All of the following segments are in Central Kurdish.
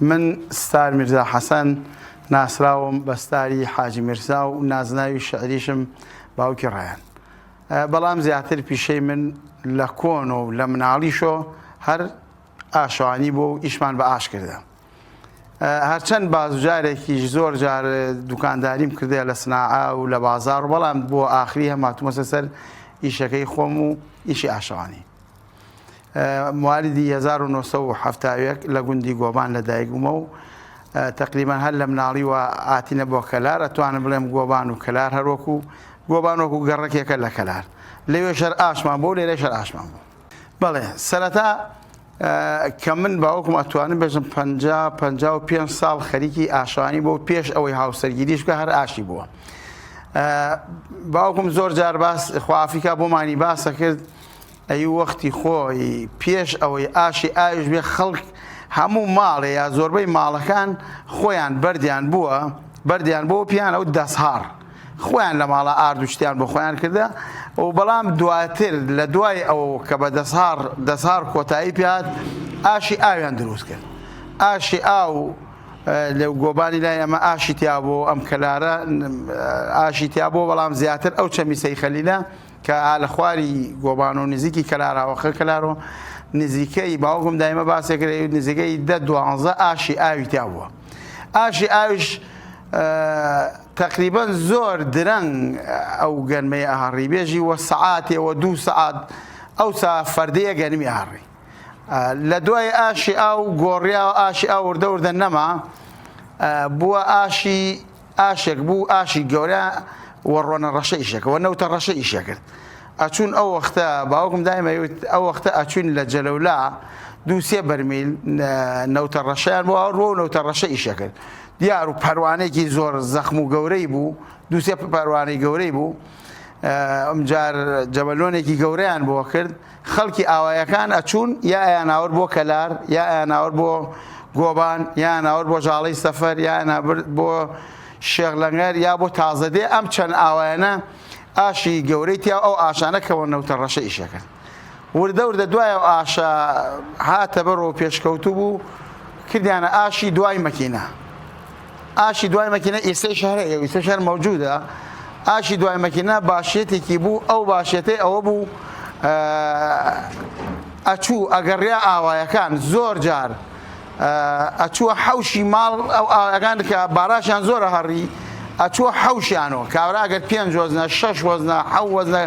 من ستار میرزا حەسەن ناسراوم بە ستاری حاجی میرزا و نازناوی شعریشم باوکی ڕایان. بەڵام زیاتر پیشەی من لە کۆن و لە مناڵیشۆ هەر ئاشەوانی بووە و ئیشمان بە ئاش کردە. هەرچەند بازجارێکیش زۆر جار دوکانداریم کردە لە سناعە و لە بازاڕ بەڵام بۆ ئاخری هەم هاتوومەسە سەر ئیشەکەی خۆم و ئیشی ئاشەوانی. موالیدی 1971 لە گوندی گۆبان لە دایک بوومە و تقریبا هەر لە مناڵیوە ئاتینە بۆ کەلار ئەتوانم بڵێم گۆبان و کەلار هەروەکو گۆبان وەکو گەڕەکێکە لە کەلار لەوێ شەر ئاشمان بۆ لێرە شەر ئاشمان بوو. بەڵێ سەرەتا کە من باوکم ئەتوانم بێژم 50 55 ساڵ خەریکی ئاشانی بۆ پێش ئەوەی هاوسەرگیریش بکە هەر ئاشی بووە باوکم زۆر جار باس خوافیکا بۆمانی باسە کرد ئەی وەختی خۆی پێش ئەوەی ئاشی ئاویش بێ خەڵک هەموو ماڵێ یا زۆربەی ماڵەکان خۆیان بەردیان بووە بەردیان بۆ پیان ئەو دەسهاڕ خۆیان لە ماڵە ئارد و شتیان بۆ خۆیان کردە و بەڵام دواتر لە دوای ئەو کە بە دەسهاڕ دەسهاڕ کۆتایی پێات ئاشی ئاویان دروست کرد ئاشی ئاو لە گۆبانی لای ئەمە ئاشی تیا بۆ ئەم کەلارە ئاشی تیا بۆ بەڵام زیاتر ئەو چەمی سەی خەلیلە کە ئا لە خواری گۆبان و نزیکی کەلاراوەخە کەلارۆ نزیکەی باوکم دایمە باسێ کرد نزیکەی دە دوانزە ئاشی ئاوی تیا بووە ئاشی ئاویش تقریبا زۆر درەنگ ئەو گەنمەی ئاهڕی بێژی وە سەعاتێ وە دوو سەعات ئەوسا فەردەیە گەنمی ئاڕی لە دوای ئاشی ئاو گۆڕیا ئاشی ئاو وردە وردە نەما بووە ئاشی ئاشێک بوو ئاشی گەورە و ڕۆنە ڕەشە ئیشەکە وە نەوتە ڕەشە ئیشە کرد ئەچوون ئەو وەختە باوکم دایمە وت ئەو وەختە ئەچوین لە جەلەولا دوو سێ بەرمیل نەوتە ڕەشیان بۆ ئەو ڕۆ نەوتە ڕەشە ئیشە کرد دیار و پەروانێکی زۆر زەخم و گەورەی بوو دوو سێ پەروانەی گەورەی بوو ئەمجار جەمەلۆنێکی گەورەیان بۆ کرد خەڵکی ئاوایەکان ئەچوون یا ئەیاناورد بۆ کەلار یا ئەیاناورد بۆ گۆبان یا ئەیاناورد بۆ ژاڵەی سەفەر یا ئەیانابرد بۆ شێخ لەنگەر یا بۆ تازەدێ ئەم چەند ئاوایانە ئاشی گەورەی تیا ئەو ئاشانە کەوە نەوتە ڕەشە ئیشەکەن وردە وردە دوای ئەو ئاشە هاتە بەرەوە پێشکەوتوو بوو کردیانە ئاشی دوای مەکینە ئاشی دوای مەکینە ئێستەیش هەر هەیە و ئێستەش هەر مەوجودە ئاشی دوای مەکینە باشیەتێکی بوو ئەو باشێتەی ئەوە بوو ئەچوو ئەگەڕیا ئاوایەکان زۆر جار ئەچووە حەوشی ماڵ ئەو ئاوایەکان کە باراشیان زۆرە هەڕی ئەچووە حەوشیانەوە کابرا ئەگەر پێنج وەزنە شەش وەزنە حەو وەزنە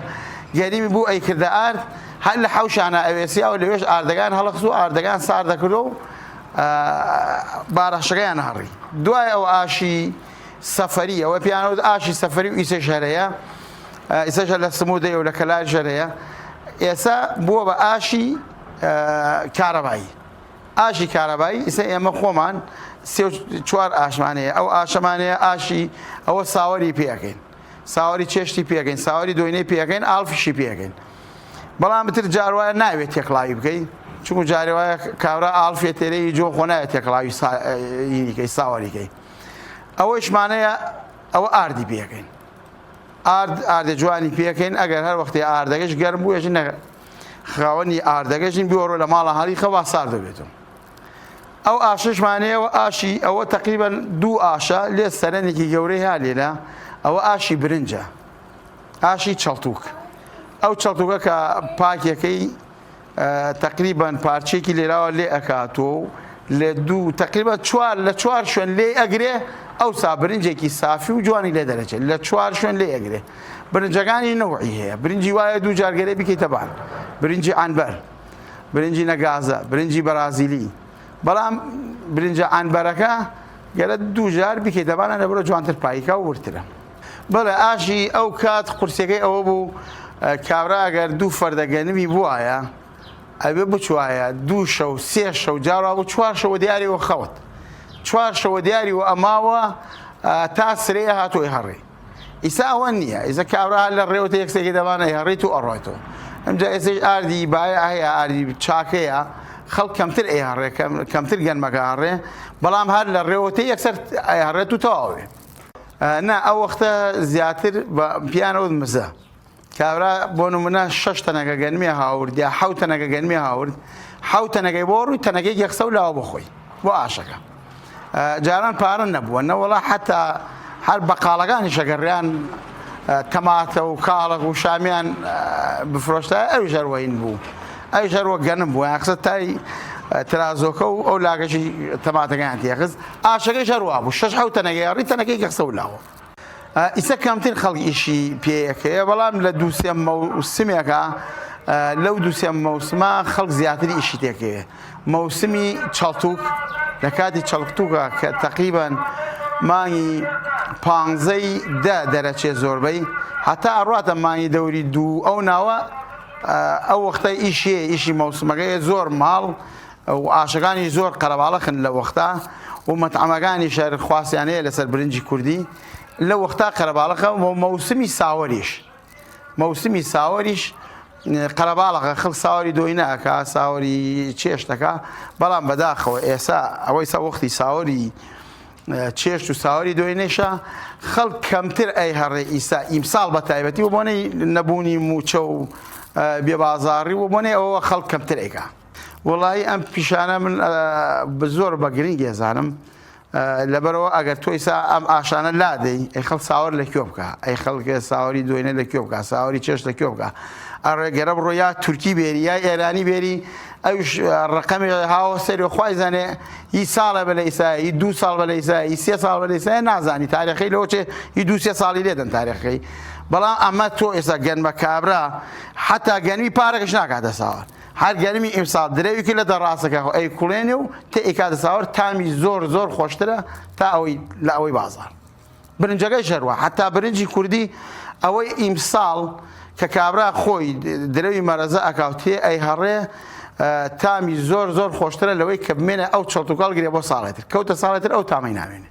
گەریمی بوو ئەیکردە ئارد هەر لە حەوشانە ئەوێسیا و لەوێش ئاردەکان هەڵەخست و ئاردەکان سار دەکردەوە و باراشەکەیان هەڕی دوای ئەو ئاشی سەفەری ئەوە پیانەوت ئاشی سەفەری و ئیسەش هەرەیە ئیسەشە لە سمودەیە و لە کەلار ژەرەیە ئێسا بووە بە ئاشی کارەبایی ئاشی کارەبایی ئیسە ئێمە خۆمان سێ چوار ئاشمانەیە ئەو ئاشەمانەیە ئاشی ئەوە ساوەری پێەکەین ساوەری چێشتی پێەکەین ساوەری دۆینەی پێەکەین ئاڵفیشی پێەکەین بەڵام بتر جار وایە ناوێت تێکڵاوی بکەی چونکو جارێ وایە کابرا ئاڵفێ تێرەی جۆ خۆ ناوێت تێکڵاوی ساینیکەی ساوەریکەی ئەوەیشمانەیە ئەوە ئاردی پێەکەین ئارد ئاردە جوانی پێەکەین ئەگەر هەر وەختی ئاردەکەش گەرم بووێژ نە خاوەنی ئاردەکەشین بیۆڕۆ لە ماڵە هەڵی خەوا سارد دەبێتەوە ئەو ئاششمانەیەوە ئاشی ئەوە تقریبا دوو ئاشە لێ سەرنێکی گەورەی ها لێرە ئەوە ئاشی برنجە ئاشی چەڵتوک ئەو چەڵتوکە کە پاکیەکەی تقریبان پارچێکی لێراوە لێ ئەکاتۆ و لە دوو تقریبا چوار لە چوار شوێن لێ ئەگرێ ئەو سا برنجێکی سافی و جوانی لێ دەرەچێت لە چوار شوێن لێ ئەگرێ برنجەکانی نەوعی هەیە برنجی وایە دوو جارگەرێ بکەیتە بان برنجی ئەنبەر برنجی نەگازە برنجی بەرازیلی بەڵام برنجە ئەنبەرەکە گەرە دوو جار بکەیتە بانە لەبەرە جوانتر پایکا و وردترە بەڵێ ئاشی ئەو کات قورسیەکەی ئەوە بوو کابرا ئەگەر دوو فەردە گەنمی بوایە ئەبێ بچوایە دوو شەو سێ شەو جاروا بوو چوار شەوە دیاری وە خەوت چوار شەوە دیاری و ئەماوە تا سرەیە هاتۆی هەڕی ئیسا ئەوە نییە ئیسا کابرا لە ڕێوتە یەکسێکی دەبانە هەڕیت و ئەڕۆیتەوە ئەمجا ئێسش ئاردی بایە هەیە ئاردی چاکەیە خەڵک کەمتر ئەیهڕێ کەمتر گەنمەکە هەڕێ بەڵام هەر لە ڕێوەتە یەکسەر ئەیهڕێت و تەواوێ نا ئەو وەختە زیاتر بە پیانەوت مزە کابرا بۆ نمونە شەش تەنەکە گەنمی هاورد یا حەوت تەنەکە گەنمی هاورد حەوت تەنەکەی بۆ ڕووی تەنەکەی یەخسە و لاوە بۆ خۆی بۆ ئاشەکە. جاران پارە نەبووە نەوەڵا حتا هەر بەقاڵەکانی شەگەڕیان تەماتە و کاڵەک و شامیان بفرۆشتا ئەویش هەروەین بوو ئەویش هەروە گەنم بوو یان قسە تای ترازۆکە و ئەو لاگەشی تەماتەکەیان تێخست ئاشەکەی هەروە بوو شەش حەوت تەنەکەی ڕی تەنەکەی گەخسە و لاوە ئیسە کەمتر خەڵک ئیشی پێیەکەیە بەڵام لە دووسێ مەوسمێکە لەو دووسێ مەوسمە خەڵک زیاتر ئیشی تێکەیە مەوسمی چەڵتوک لە کاتی چەڵکتوکە کە تەقریبەن مانگی پانزەی دە دەرەچێ زۆربەی هەتا ئەڕاتە مانگی دەوری دوو ئەو ناوە ئەو وەختە ئیشێ ئیشی مەوسمەکەی زۆر ماڵ و ئاشەکانی زۆر قەرەباڵخن لە وەختا و مەتعەمەکانی شەر خواسیان هەیە لەسەر برنجی کوردی لە وەختا قەرەباڵخە و مەوسمی ساوەریش مەوسمی ساوەریش قەرەباڵغە خەڵک ساوەری دۆینە ئەکا ساوەری چێشتەکە بەڵام بەداخەوە ئێسا ئەوەی سا وەختی ساوەری چێشت و ساوەری دۆینەشە خەڵک کەمتر ئەی هەڕێ ئیسا ئیمساڵ بە تایبەتی و بۆنەی نەبوونی موچە و بێبازاڕی و بۆنەی ئەوە خەڵک کەمتر ئەیکا وڵی ئەم پیشانە من زۆر بە گرنگ ێزانم لەبەرئەوە ئەگەر تۆ ئیسا ئەم ئاشانە لادەی ئەی خەڵک ساوەر لە کوێ بکا ئەی خەڵک ساوەری دۆینە لە کوێ بکا ساوەری چێشت لە کوێ بکا ئەڕێ گەرە بڕۆ یا تورکی بێری یا ئێرانی بێری ئەوش ڕقەمی هاوە سەری خوای زانێ ئی ساڵە بە لە ئیسا ئی دوو ساڵ بە لە ئیسا ئی سێ ساڵ بە لە ئیسا نازانی تاریخی لەوە چێ ئی دوو سێ ساڵی لێدەن تاریخەکەی بەڵام ئەمە تۆ ئێستا گەنمە کابرا حتا گەنمی پارەکەش ناکاتە ساوەر هەر گەنمی ئیمساڵ درەوی کرد لە دەڕاسەکە خۆ ئەیکوڵێنێ و تێ ئەیکاتە ساوەر تامی زۆر زۆر خۆشترە تا ئەوەی لە ئەوەی بازاڕ برنجەکەیش هەروا حتا برنجی کوردی ئەوەی ئیمساڵ کە کابرا خۆی درەوی مەرەزە ئەکا و تێ ئەیهەڕێ تامی زۆر زۆر خۆشترە لەوەی کە بمێنێ ئەو چڵتوکاڵ گرێ بۆ ساڵێتر کەوتە ساڵێتر ئەو تامەی نامێنێ.